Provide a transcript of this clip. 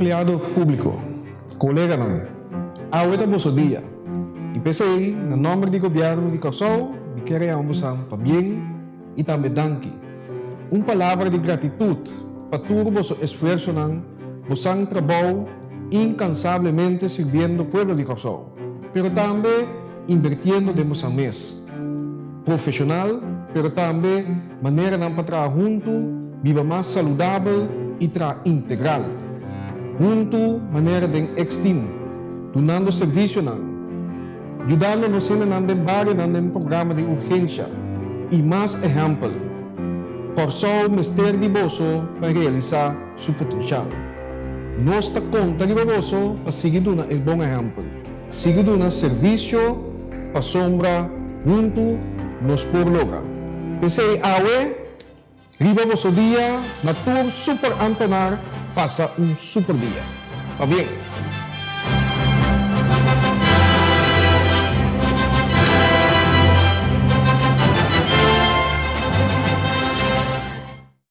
Empleado públiko, koleganan, awe ta boso dia i p'esei na nòmber di Gobièrnu di Kòrsou mi kier a yama bosan pabien i tambe danki. Un palabra di gratitut pa tur boso esfuersonan, bosan trabou inkansablemente sirbiendo pueblo di Kòrsou, pero tambe inbertiendo den bosan mes. Profeshonal, pero tambe maneranan pa traha huntu, biba mas saludabel i traha integral. Huntu manera den X-Team, dunando servisionan, yudando nos hendenan den barionan den programa di urgensha i mas ehèmpel. Kòrsou mester di boso pa realisá su potenshal. Nos ta konta riba boso pa sigui duna e bon ehèmpel. Sigui duna servisio pasobra huntu nos por logra. P'esei awe, riba boso dia, na tur super antenar pasa un super dia. Pabien!